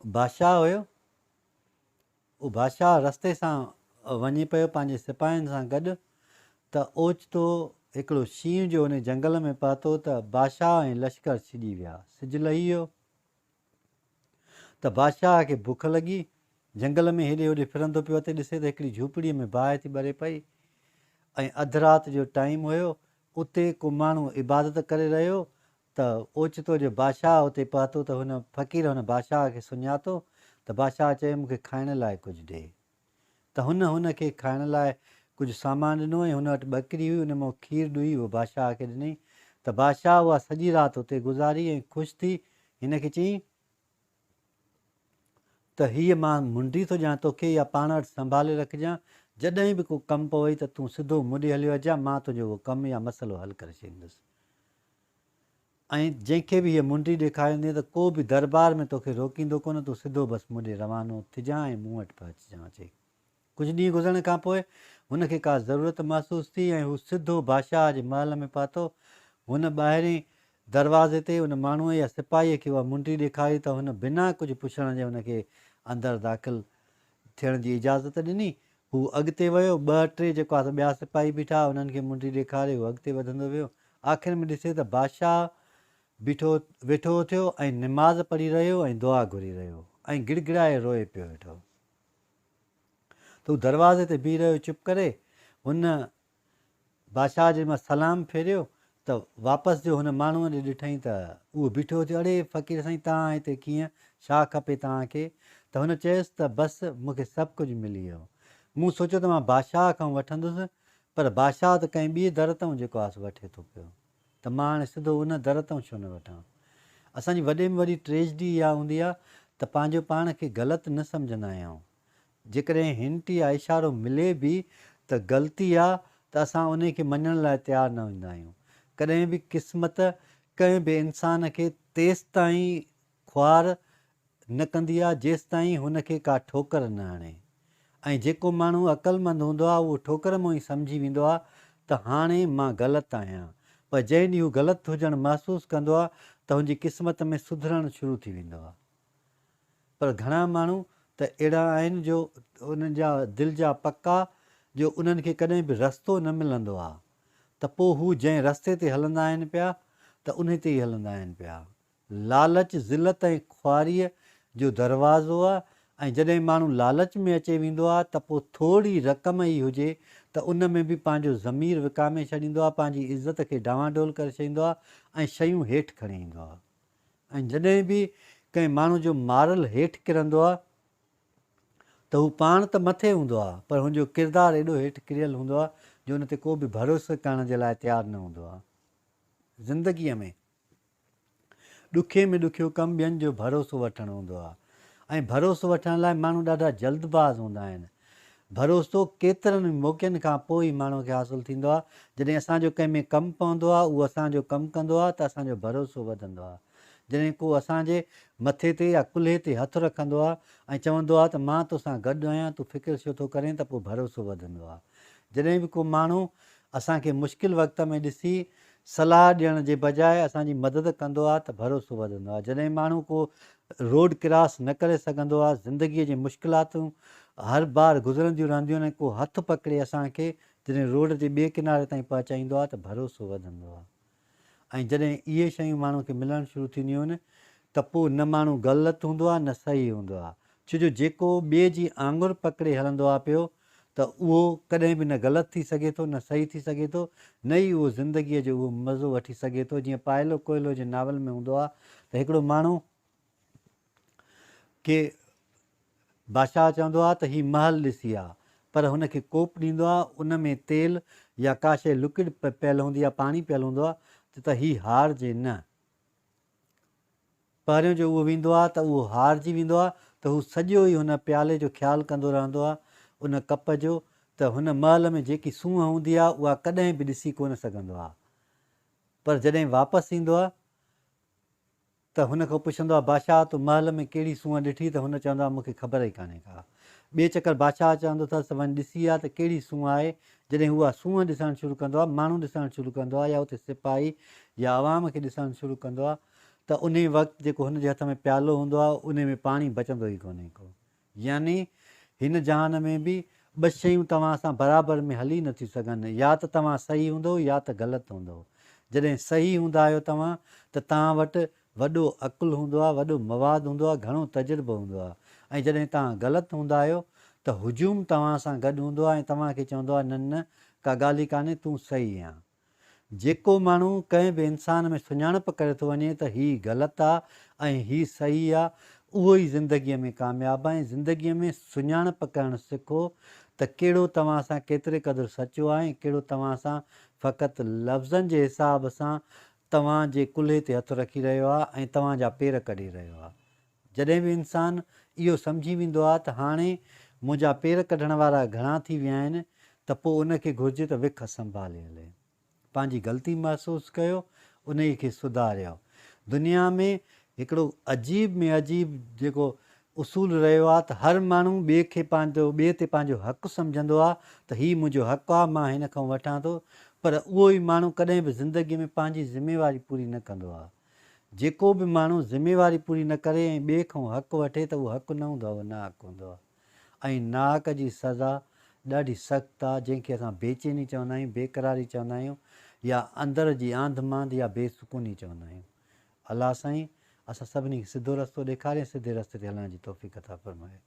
بادشاهه هيو، اهو بادشاهه رستي سان وڃي پيو پنهنجي سپاهين سان گڏ ته اوچتو هڪڙو شينهن جو ان جنگل ۾ پهتو ته بادشاهه ۽ لشڪر ڇڄي ويا. سج لهي ويو ته بادشاهه کي بک لڳي. جنگل ۾ هيڏي هوڏي ڦرندو پيو اتي ڏسي ته هڪڙي جهوپڙيء ۾ باهه ٿي ٻري پئي ۽ اڌ رات جو ٽائيم هيو. اتي ڪو ماڻهو عبادت ڪري رهيو ته اوچتو جو بادشاهه اتي پهتو ته هن فقير هن بادشاهه کي سڃاتو ته بادشاهه چيو مون کي کائڻ لاء ڪجهه ڏي ته هن هن کي کائڻ لاء ڪجهه سامان ڏنو ۽ هن وٽ ٻڪري هئي ان مان کير ڏوهي اهو بادشاهه کي ڏنائين ته بادشاهه اها سڄي رات اتي گذاري ۽ خوش ٿي هن کي چيائين ته هيء مان منڊي ٿو ڏيان توکي اها پاڻ وٽ سنڀالي رکجان، جڏهن به ڪو ڪم پوئي ته تون سڌو مون ڏي هليو اچجان، مان تنهنجو اهو ڪم يا مسئلو حل ڪري ڇڏيندس. ۽ جنهن کي به هيء منڊي ڏيکاريندين ته ڪو به دربار ۾ توکي روڪيندو ڪونه، تون سڌو بس مون ڏي روانو ٿجان ۽ مون وٽ پهچجان. چئي ڪجهه ڏينهن گذرڻ کان پوء هن کي ڪا ضرورت محسوس ٿي ۽ هو سڌو بادشاهه جي محل ۾ پهتو. هن ٻاهرين دروازي تي ان ماڻهوء يا سپاهيء کي اها منڊي ڏيکاري ته هن بنا ڪجهه پڇڻ جي هن کي اندر داخل ٿيڻ جي اجازت ڏني. هو اڳتي ويو، ٻه ٽي جيڪو آهي سو ٻيا سپاهي بيٺا هئا، انهن کي منڊي ڏيکاري هو اڳتي وڌندو ويو. آخر ۾ ڏسي ته بادشاهه بيٺو ويٺو اٿيو ۽ نماز پڙهي رهيو ۽ دعا گهري رهيو ۽ گڙگڙائي روئي پيو ويٺو. ته هو دروازي تي بيهي رهيو چپ ڪري. هن بادشاهه جي مان سلام ڦيريو ته واپس جو هن ماڻهوء ڏي ڏٺائين ته اهو بيٺو ٿيو، اڙي فقير سائين توهان هتي ڪيئن؟ ڇا کپي توهان کي؟ ته هن چيس ته بس مون کي سڀ ڪجهه ملي ويو. مون سوچيو ته مان بادشاهه کان وٺندس پر بادشاهه ته ڪنهن ٻئي در تان جيڪو آس وٺي ٿو پيو ته مان هاڻي سڌو ان در تان ڇو نه وٺان. اسان جي وڏي ۾ وڏي ٽريجڊي اها هوندي آهي ته پنهنجو پاڻ کي غلط نه سمجهندا آهيون. جيڪڏهن هنٽ يا اشارو ملي به ته غلطي آ ته اسان انهي کي مڃڻ لاء تيار نه هوندا آهيون. ڪڏهن به قسمت ڪنهن به انسان کي تيستائين خوار نه ڪندي آ جيستائين هن کي ڪا ٺوڪر نه هڻي ۽ جيڪو ماڻهو عقلمند هوندو آ اهو ٺوڪر مان ئي سمجهي ويندو آ ته هاڻي مان غلط آهيان پر جنهن ڏينهن هو غلط هجڻ محسوس ڪندو آ ته هن جي قسمت ۾ سڌرڻ شروع ٿي ويندو آ. پر گهڻا ماڻهو ته اهڙا آهن جو انهن جا دل جا پڪا جو انهن کي ڪڏهن به رستو نه ملندو آ ته پوء هو جنهن رستي تي هلندا آهن پيا ته انهي تي ئي هلندا آهن پيا. لالچ ذلت ۽ خواريء جو دروازو آ ۽ جڏهن ماڻهو لالچ ۾ اچي ويندو آ ته پوء ٿوري رقم ئي هجي ته ان ۾ به پنهنجو ضمير وڪامي ڇڏيندو آ، پنهنجي عزت کي ڊانواڊول ڪري ڇڏيندو آ ۽ شيون هيٺ کڻي ايندو آ. ۽ جڏهن به ڪنهن ماڻهو جو مارل هيٺ ڪرندو آ ته هو پاڻ ته مٿي هوندو آ پر هن جو ڪردار ايڏو هيٺ ڪريل هوندو آ جو ان تي ڪو به ڀروسو ڪرڻ جي لاء تيار نه هوندو آ. زندگيء ۾ ڏکي ۾ ڏکيو ڪم ٻين جو ڀروسو وٺڻ هوندو آ ۽ ڀروسو وٺڻ لاء ماڻهو ڏاڍا جلد باز هوندا آهن. ڀروسو ڪيترن ئي موقعن کان پوء ئي ماڻهوء کي حاصل ٿيندو آهي. جڏهن اسان جو ڪنهن ۾ ڪم پوندو آهي، اهو اسان جو ڪم ڪندو آهي ته اسان جو ڀروسو وڌندو آهي. جڏهن ڪو اسان جي مٿي تي يا ڪلهي تي هٿ رکندو آهي ۽ چوندو آهي ته مان توسان گڏ آهيان، تون فڪر ڇو ٿو ڪرين ته پوء ڀروسو وڌندو آهي. جڏهن به ڪو ماڻهو اسان کي مشڪل وقت ۾ ڏسي صلاح ڏيڻ جي بجاء اسان جي مدد ڪندو آ ته ڀروسو وڌندو آ. جڏهن ماڻهو ڪو روڊ ڪراس نه ڪري سگهندو آ، زندگيء جي مشڪلاتون هر بار گذرنديون رهنديون آهن ۽ ڪو هٿ پڪڙي اسان کي جڏهن روڊ جي ٻئي ڪناري تائين پهچائيندو آ ته ڀروسو وڌندو آ. ۽ جڏهن اهي شيون ماڻهو کي ملڻ شروع ٿينديون آهن ته پوء نه ماڻهو غلط هوندو آ نه صحيح هوندو آ. ڇو جو جيڪو ٻئي جي آڱر پڪڙي هلندو آ پيو ته اهو ڪڏهن به نه غلط ٿي سگهي ٿو نه صحيح ٿي سگهي ٿو نه ئي اهو زندگيء جو اهو مزو وٺي سگهي ٿو جيئن پائلو ڪوئلو جي ناول ۾ هوندو آهي ته هڪڙو ماڻهو کي بادشاهه چوندو آهي ته هي محل ڏسي آ پر هن کي ڪوپ ڏيندو آهي ان ۾ تيل يا ڪا شيء لڪوڊ پيل هوندي آهي پاڻي پيل هوندو آهي ته هي هارجي نه. پهريون جو اهو ويندو آهي ته اهو هارجي ويندو آهي ته هو سڄو ئي هن پيالي جو خيال ڪندو رهندو آهي، ان ڪپ جو، ته هن محل ۾ جيڪي سونهن هوندي آهي اها ڪڏهن به ڏسي ڪونه سگهندو آهي. پر جڏهن واپس ايندو آهي ته هن کان پڇندو آهي، بادشاهه تو محل ۾ ڪهڙي سونهن ڏٺي ته هن چوندو آهي مون کي خبر ئي ڪانهي ڪا. ٻئي چڪر بادشاهه چوندو اٿس ته وڃ ڏسي آ ته ڪهڙي سونهن آهي. جڏهن هو اها سونهن ڏسڻ شروع ڪندو آهي، ماڻهو ڏسڻ شروع ڪندو آهي يا اتي سپاهي يا عوام کي ڏسڻ شروع ڪندو آهي. ته انهي وقت جيڪو هن جي هٿ ۾ پيالو هوندو آهي انهي ۾ پاڻي بچندو ئي ڪونهي ڪو. يعني هن جهان ۾ به ٻه شيون توهان سان برابر ۾ هلي نه ٿيون سگهن، يا ته توهان صحيح هوندؤ يا ته غلط هوندؤ. جڏهن صحيح هوندا آهيو توهان ته توهان وٽ وڏو عقل هوندو آهي، وڏو مواد هوندو آهي، گهڻو تجربو هوندو آهي ۽ جڏهن توهان غلط هوندا آهيو ته هجوم توهان سان گڏ هوندو آهي ۽ توهان کي چوندو آهي نه نه ڪا ڳالهه ئي ڪانهي تون صحيح آن. جيڪو ماڻهو ڪنهن به انسان ۾ سڃاڻپ ڪري ٿو وڃي ته هي غلط آ ۽ هي صحيح آ اهو ئي زندگيء ۾ ڪامياب آ ۽ زندگيء ۾ سڃاڻپ ڪرڻ سکو ته ڪهڙو توهان سان ڪيتري قدر سچو آ ۽ ڪهڙو توهان سان فقط لفظن جي حساب سان توهان جي ڪلهي تي هٿ رکي رهيو آ ۽ توهان جا پير ڪڍي رهيو آ. جڏهن به انسان اهو سمجهي ويندو آ ته هاڻي منهنجا پير ڪڍڻ وارا گهڻا ٿي ويا آهن ته پوء ان کي گهرجي ته وک سنڀالي هلي. پنهنجي غلطي محسوس ڪيو، انهيء کي سڌاريو. دنيا ۾ هڪڙو عجيب ۾ عجيب جيڪو اصول رهيو آ ته هر ماڻهو ٻئي کي پنهنجو ٻئي تي پنهنجو حق سمجهندو آ ته هي منهنجو حق آ مان هن کان وٺان ٿو پر اهو ئي ماڻهو ڪڏهن به زندگيء ۾ پنهنجي ذميواري پوري نه ڪندو آ. جيڪو به ماڻهو ذميواري پوري نه ڪري ۽ ٻئي کان حق وٺي ته اهو حق نه هوندو آهي اهو ناحق هوندو آهي ۽ ناحق جي سزا ڏاڍي سخت آهي جنهن کي اسان بيچيني چوندا آهيون بيقراري چوندا آهيون يا اندر جي آنڌ مانڌ يا بي سڪوني چوندا آهيون الله سائين اسان سڀني کي سڌو رستو ڏيکاري ۽ سڌي رستي تي هلڻ جي توفيق عطا فرمائي.